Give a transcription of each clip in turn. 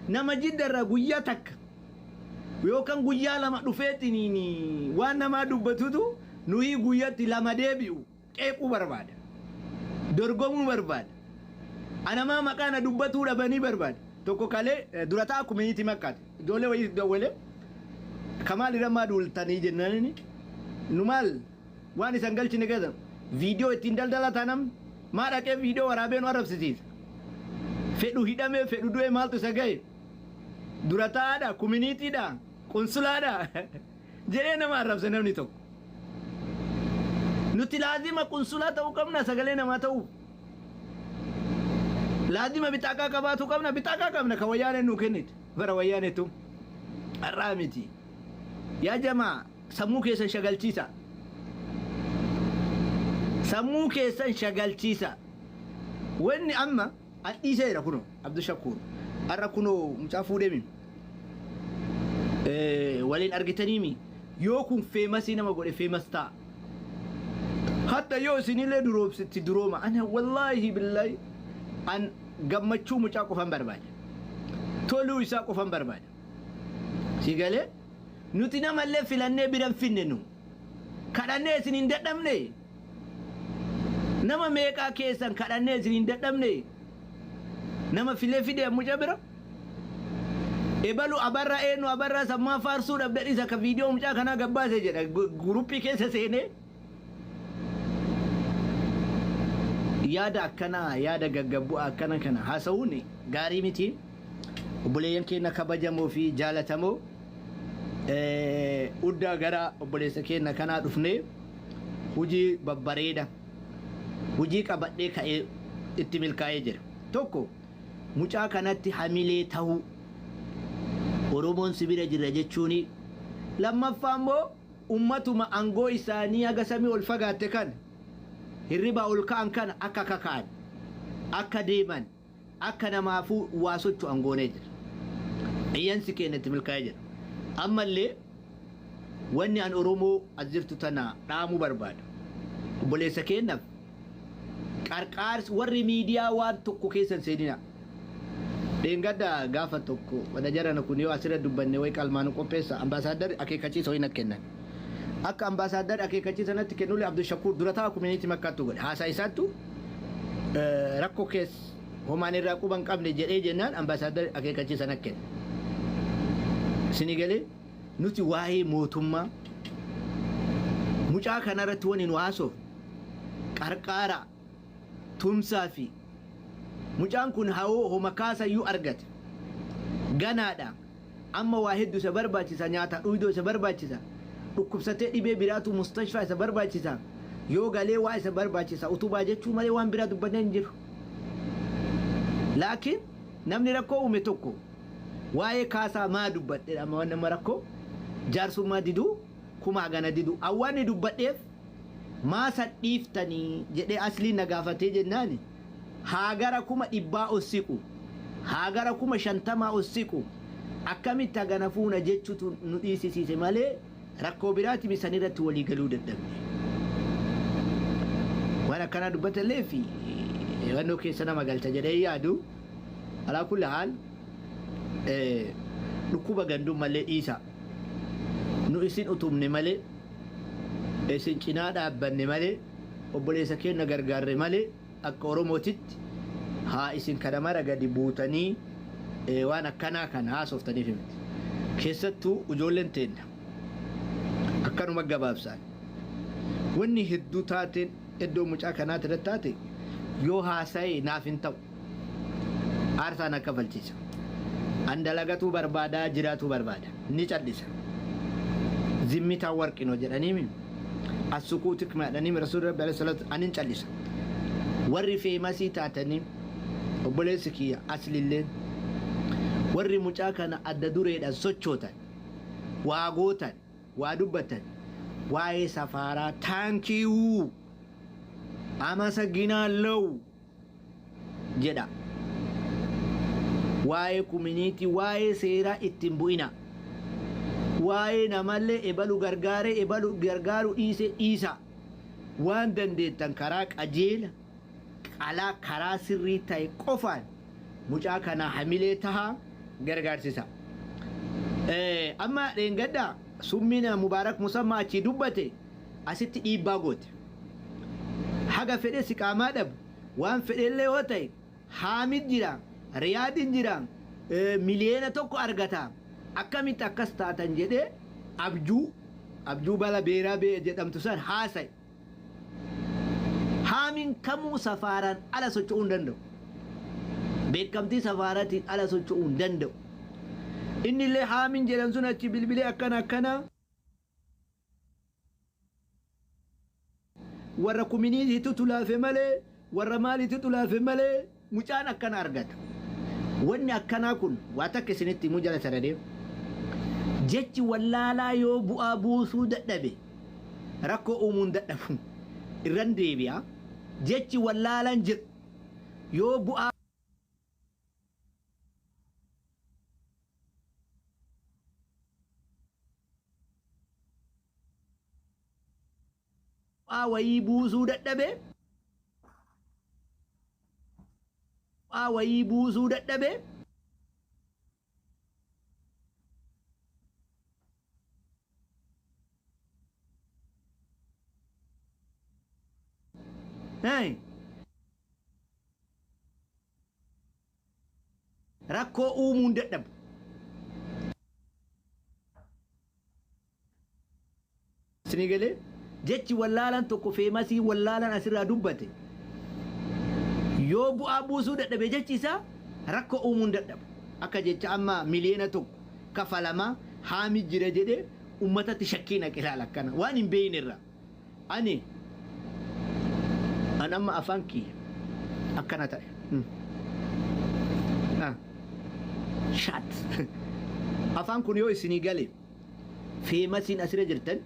Nama jiddarraa guyyaa takka yookaan guyyaa lama dhufeetiin waan namaa dubbatutu nuyi guyyatti lama deebi'u qeequu barbaada. Dorgomuu barbaada. Anamaa maqaa na dubbatuu dhabanii barbaada. Tokko kalee durataa community Makkaati. Ijoollee wayii dawwalee kamaal irra duultanii jennaan, nu maal waan isan galchine keessa viidiyoo ittiin daldala taanam maa dhaqee viidiyoo waraabee nu arrabsisiisa. Fedhu hidhamee, fedhu du'ee, maaltu isa gahe? Dura taa'aadha, communitydha, qunsulaadha jedhee nama arrabse namni tokko. Nuti laazima qunsulaa ta'uu qabna sagalee namaa ta'uu. Laazima bixaaqaa qabaatu qabna, bixaaqaa qabna kan wayyaaneen nuu kennite. Bara wayyaanetu har'aa miti. Yaa jamaa, sammuu keessan shagalchiisa. Sammuu keessan shagalchiisa. Wanni amma adhiiseera kunoo Abdushakuur. Har'a kunoo mucaa fuudhee waliin argitaniimi, yoo kun famous nama godhe famous ta'a. Hatta yoo isinillee duroomsitti durooma. Ana wallaahi billaahi an gammachuu mucaa qofan barbaada. Toluu isaa qofan barbaada. Si galee, nuti namallee filannee biran finne, nu. Kadhannee isin hin dadhabne. Nama meeqaa keessan kadhannee isin hin dadhabne. Nama filee fide mucaa bira. Ebalu abarra, eenyu abarraa sammaa faarsuu dhabdan, isa ka viidiyoo mucaa kanaa gabbaase jedha guruppii keessa seenee. Yaada akkanaa, yaada gaggabbu'aa akkana kana haasa'uun gaarii miti. Obboleeyyan keenya kabajamoo fi jaalatamoo, uddaa gara obboleessa keenya kanaa dhufnee hojii babbareeda hojii qabadhee ka'ee itti milkaa'ee jira. Tokko, mucaa kanatti hamilee tahuu, Oromoon si bira jira jechuuni. Lammaffaa immoo ummatuma angoo isaanii haga samii ol fagaatte kana hirribaa ol ka'an kana akka kaka'an, akka deeman, akka namaafuu waa socho'an goonee jira. Iyyansi keenya itti milkaa'ee jira. Ammallee wanni an Oromoo as jirtu tana dhaamuu barbaadu. Obboleessa keenyaaf qarqaarsi, warri miidiyaa waan tokko keessa hin seenina. Dheengadda gaafa tokko wada jarana kun yoo asirra dubbanne wayi qalmaa nu qopheessa, ambaasaaddar akeekkachiisa wayii natti kennan. Akka ambaasaaddar akeekkachiisa natti kennullee Abdushakuur durataa community Makkaattu godhe. Haasaa isaattu rakkoo keessa homaan irraa quba hin qabne jedhee jennaan ambaasaaddar akeekkachiisa natti kenne. Isinii galee, nuti waa'ee mootummaa mucaa kanarratti wani nu haasoof qarqaaraa tumsaa fi mucaan kun hawoo homa kaasayyuu argate ganaadha. Amma waa hedduu isa barbaachisa, nyaata dhuydoo isa barbaachisa, dhukkubsatee dhibee biraatu mustashfaa isa barbaachisa, yoo galee waa isa barbaachisa utubaa jechuu malee waan biraa dubbannee hin jiru. Laakiin namni rakkoo uume tokko waa'ee kaasaa maa dubbadhe? Amma waan nama rakkoo jaarsummaa diduu kumaa gana diduu awwaanni dubbadheef maa sadhiiftanii jedhee asliin na gaafatee jennaani, haa gara 100,000 ol siqu, haa gara 50,000 ol siqu, akkamitti hagana fuuna jechutu nu dhiisisiise malee rakkoo biraati misan irratti walii galuu dadhabne. Waan akkanaa dubbatellee fi wannoo keessa nama galcha jedhee yaadu. Alaa kulli haal, dhukkuba gandummallee dhiisa. Nu isin utubne malee, isin cinaa dhaabbanne malee, obboleessa keenya gargaarre malee, akka Oromootitti haa isin kana mara gadi buutanii waan akkanaa kana haasoftaniif miti. Keessattuu ijoolleen teenna akkanuma gabaabsaan wanni hedduu taateen iddoo mucaa kanaati irratti taate yoo haasa'e naaf hin ta'u. Aarsaan akka falchiisa. An dalagatuu barbaadaa, jiraatuu barbaada. Ni cal'isa. Zimmitaan warqino jedhaniimi. As-sukuutu hikma jedhaniimi Rasuulli Rabbi alayhi salaatu anin cal'isa. Warri famous taatanii, obboleessi kiyya aslilleen, warri mucaa kana adda dureedhaan sochootan, waa gootan, waa dubbatan, waa'ee safaaraa thank you, አመሰግናለሁ jedha. Waa'ee community, waa'ee seeraa ittiin bu'ina. Waa'ee namallee ebalu gargaaree, ebalu gargaaru dhiise dhiisa. Waan dandeettan karaa qajeela qalaa karaa sirrii ta'e qofaan Mucaa kana hamilee tahaa gargaarsisa. Amma dheengadda summiin Mubaarak Musammaa achii dubbate asitti dhiibbaa goote. Haga fedhe si qaamaa dhabu waan fedhellee yoo ta'e Haamid jira, Riyaadin jira, 1 miliyoona argata, akkamitti akkas taatan jedhee abjuu bala beeraa jedhamtu san haasa'e. Haamiin kamuu safaaraan ala socho'uu hin danda'u. Beekamtii safaaratiin ala socho'uu hin danda'u. Inni illee haamiin jedhan sun achi bilbilee akkana akkana warra kuminiititu tulaafe malee, warra maaliitu tulaafe malee, mucaan akkana argata. Wanni akkanaa kun waa takka isinitti himuu jala sararee, jechi wallaalaa yoo bu'aa buusuu dadhabe rakkoo uumuu hin dadhabu. Irran deebi'a. Jechi wallaalaan jedhu yoo bu'aa wayii buusuu dadhabe, bu'aa wayii buusuu dadhabe, hey, rakkoo uumuu hin dadhabu. Isinii galee? Jechi wallaalaan tokko feemasii wallaalaan asirraa dubbate yoo bu'aa buusuu dadhabe, jechi isaa rakkoo uumuu hin dadhabu. Akka jecha amma 1 miliyoona kafalamaa haami jira jedhee ummatatti shakkii naqe, ilaala, akkana waan hin beekne irraa. Ani an amma afaan kiyya akkana ta'e. Shaat. Afaan kun yoo isinii gale, feemasiin asirra jirtan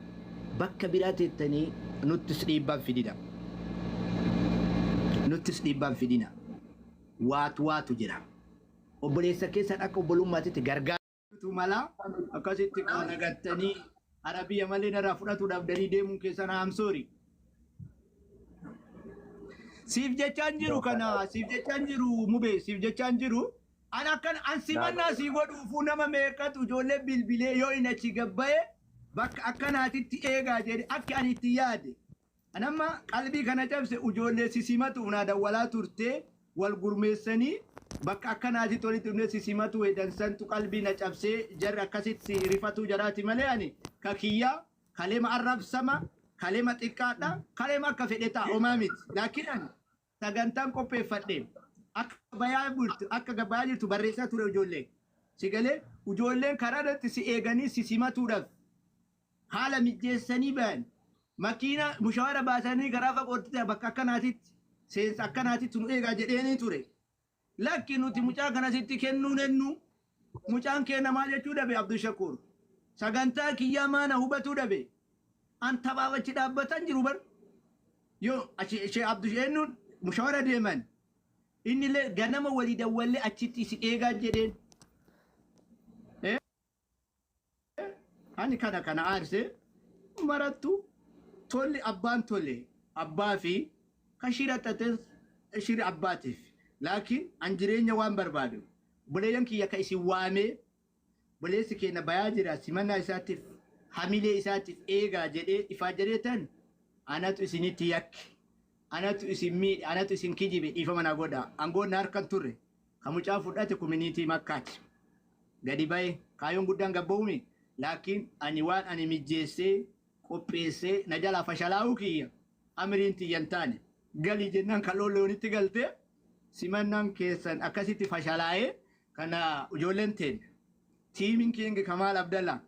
bakka biraa teettanii nuttis dhiibbaan fidina. Nuttis dhiibbaan fidina. Waatu waatu jira. Obboleessa keessan akka obbolummaatitti gargaartu mala akkasitti nagattanii Arabiya malee narraa fudhatu dhabdanii deemuun keessan haamsoori. Siif jechaan jiru kana, siif jechaan jiru mubee, siif jechaan jiru. An akkan an simannaa sii godhuufuu nama meeqatu ijoollee bilbilee yoo inni achi gabbaye bakka akkanaatitti eegaa jedhe akki ani itti yaade. An amma qalbii kana cabse, ijoollee si simatu naa dawwalaa turte, wal gurmeessanii bakka akkanaatitti walitti dhufnee si simatu hedansantu qalbii na cabsee, jarri akkasitti rifatuu jaraati malee ani ka kiyyaa kaleema arrabsama, kaleema xiqqaadha, kaleema akka fedhe ta'a, homaa miti. Laakiin ani sagantaan qopheeffadhe akka bayaa bultu, akka gabayaa jirtu barreessaa ture ijoollee. Si galee, ijoolleen karaa irratti si eeganii si simatuudhaaf haala mijjeessanii bayan, makiina mushawara baasanii karaa fagootti bakka akkanaatitti, seensa akkanaatitti nu eegaa jedheenii ture. Lakki, nuti mucaa kana sitti kennuu nennu, mucaan kee namaa jechuu dhabe Abdushakuur. Sagantaa kiyyaa maana hubatuu dhabe. An taphaaf achi dhaabbatan jiru bar. Yoo achi ishee Abdu eenyuun mushawara deeman. Inni illee ganama walii dawwallee achitti si eegaa jedheen. Ani kana kana aarsee marattu tolli abbaan tole abbaa fi kan shira xaxes shiri abbaatiif. Laakiin an jireenya waan barbaadu, obboleeyyan kiyya ka isin waamee obboleessi keenya bayaa jira, simannaa isaatiif, hamilee isaatiif eegaa jedhee ifaa jedhee tan anatu isinitti yakke, anatu isin miidhe, anatu isin kijibe, dhiifama na godha. Angoon na harkan turre, ka mucaa fudhate kuminiitii Makkaati gadi bahe, kaayoon guddaan gabba'uumi. Laakiin ani waan ani mijjeessee qopheessee na jalaa fashalaa'uu kiyya amriin tiyya hin taane. Galii jennaan kan loonitti galtee simannaan keessan akkasitti fashalaa'ee kana ijoolleen teenya tiimiin keenya Kamaal Abdallaa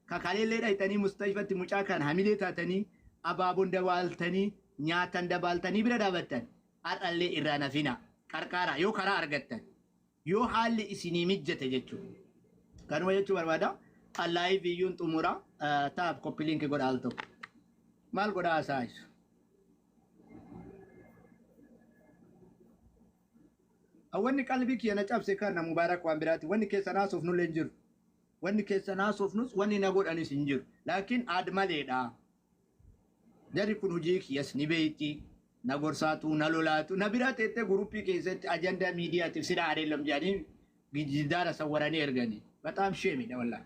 kakaleellee dhayxanii mustashfatti mucaa kan hamilee taatanii abaaboon dabaaltanii nyaatan dabaaltanii bira dhaabattan, har'allee irraa nafina qarqaaraa yoo karaa argattan, yoo haalli isinii mijjate jechuudha. Kanuma jechuu barbaada. Live iyyuun xumura taaf copy link godha al tokko. Maal godhaa haasaa isu? Wanni qalbii kiyya na cabse kana Mubaarak, waan biraati. Wanni keessan haasofnullee hin jiru. Wanni keessan haasofnus, wanni na godhanis hin jiru. Laakiin aad maleedha. Jarri kun hojii kiyyas ni beeyti. Na gorsaatu, na lolaatu, na biraa teettee guruppii keessatti ajandaa miidiyaatiif sida adeelam jedhanii gijjidaara sawwaranii erganii. Bataam sheemidha wallaahi.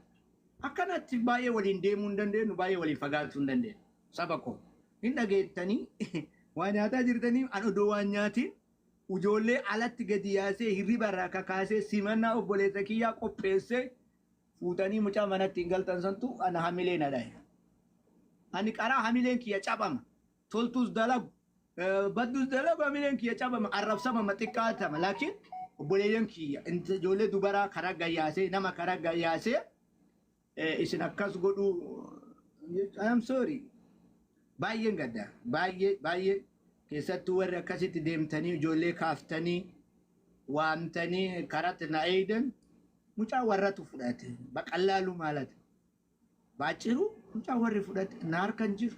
Akkanatti baay'ee waliin deemuu hin dandeenyu, baay'ee waliin fagaachuu hin dandeenyu. Saba koo. Hin dhageettanii waa nyaataa jirtanii an odoo waan nyaatiin ijoollee alatti gadi yaasee hirriba irraa kakaasee simannaa obboleessa kiyyaa qopheessee fuutanii mucaa manatti hin galtan santu ana hamilee na dhahe. Ani qaraa hamileen kiyya cabama. Toltuus dalagu, badduus dalagu hamileen kiyya cabama. Arrabsama xiqqaatama. Laakiin obboleeyyan kiyya ijoollee dubaraa karaa gayyaasee nama karaa gayyaasee isin akkas godhuu, I am sorry. Baay'een gadda. Baay'ee baay'ee, keessattuu warri akkasitti deemtanii ijoollee kaaftanii waamtanii karatti na eeydan, mucaa warratu fudhate baqallaaluu maalati. Baacciru mucaa warri fudhate na harka hin jiru.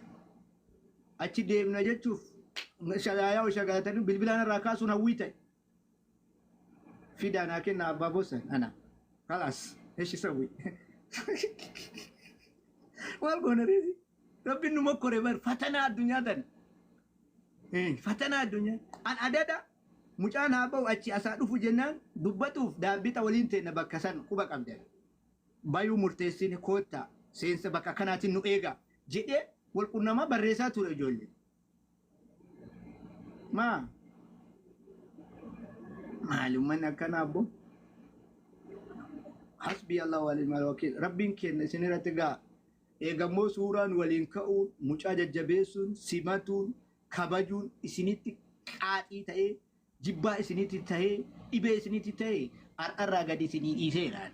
Achi deemna jechuuf shagaayaa shagaatanii bilbilaan irraa kaasuun hawwii ta'e. Fidaa naa kenna abbaa bosan ana. Kalaas eshi sawwi. Maal goona reesi? Rabbiin nu mokkore bar, fatanaa addunyaa tana. Fatanaa addunyaa. An adada mucaan haa ba'u achi asaa dhufu jennaan dubbatuuf daabbita waliin teenna bakka san quba qabdan. Bayuu murteessine, koottaa seensa bakka kanaatiin nu eega jedhee walqunnamaa barreessaa ture ijoollee. Maa? Maali uummanni akkanaa abbo? Hasbii Allah wa ni'mal wakiil. Rabbiin kenna isin irratti ga'a. Eegammoo suuraan waliin ka'uun, mucaa jajjabeessuun, simatuun, kabajuun isinitti qaaxii ta'ee, jibbaa isinitti ta'ee, dhibee isinitti ta'ee, har'arraa gadi isinii dhiiseera.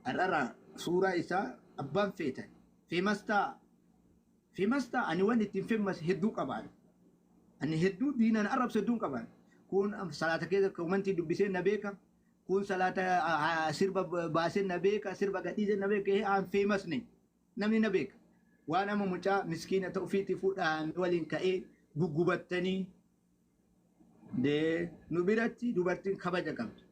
Har'arraa suuraa isaa abbaan feetan. Famous ta'a. Famous ta'a. Ani waan ittiin famous hedduu qabaan. Ani hedduu diinaan arrabsu hedduun qabaan. Kun salaata keessa komantii dubbisee na beeka. Kun salaata sirba baasee na beeka. Sirba gadhiisee na beeka. Aan famous ne. Namni na beeka. Waan amma mucaa miskiina ta'u ofiitti fuudhaan waliin ka'ee guggubattanii dee nu biratti dubartiin kabaja qabdi.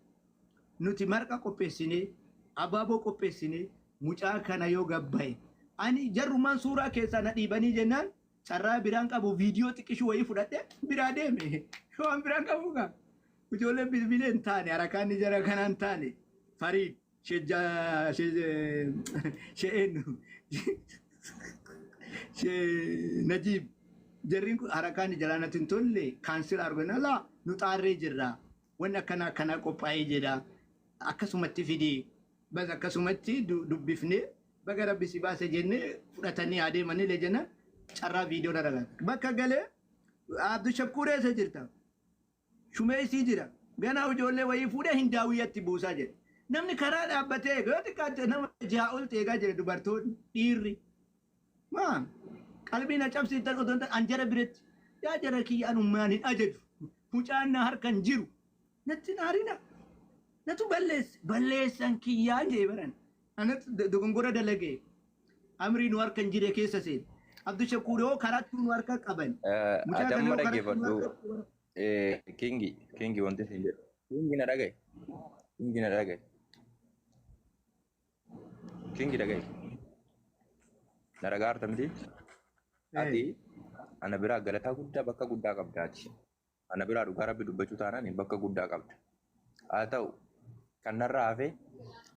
Nuti marqa qopheessinee, abaaboo qopheessinee mucaa kana yoo gabbaye. Ani jarrumaan suuraa keessaa na dhiibanii jennaan carraa biraan qabu viidiyoo xiqqishuu wayii fudhadhe biraa deeme. Waan biraan qabu gaa. Ijoolleen bilbilee hin taane, harakaanni jara kanaa hin taane. Fariid, Shejjaa, She'eennu, Najiib. Jarriin kun harakaanni jalaa natti hin tolle cancel argina laa nu xaarree jirra. Wanni akkana akkanaa qophaa'ee jira. Akkasumatti fidii. Bas akkasumatti dubbifnee baga rabbi si baase jennee fudhatanii adeemanii illee jennaan carraa viidiyoo dalagaa. Bakka galee Abdushakuur eessa jirta? Shumeessii jira. Ganaa ijoollee wayii fuudhee hindaawwiyyatti buusaa jedhe. Namni karaa dhaabbatee eega yoo xiqqaate nama ja'a ol eegaa jira, dubartoonni, dhiirri. Maa qalbii na cabsiitan otoo hin ta'in an jara biratti yaa jara kiyya, an ummaan hin ajaju. Mucaan na harka hin jiru. Natti hin aarina. Natu balleesse. Balleessan kiyyaan jee baran. Anatu dogongora dalagee. Amrii nu harka hin jire keessa seene. Abdushakuur yoo karattuu nu harka qaban. Mucaa Ati kana amma yoo karattuu nu dhaggeeffadhu. harka qaban. Kingi, Kingi, wanti isin jedhu. Kingi, na dhagaye. Kingi, na dhagaye. Kingi, dhagaye. Na dhagaa harta miti? Ati ana biraa galataa guddaa, bakka guddaa qabdaati. Ana biraa dhugaa rabbi dubbachuu taanaan bakka guddaa qabda. Haa ta'u kan narraa hafe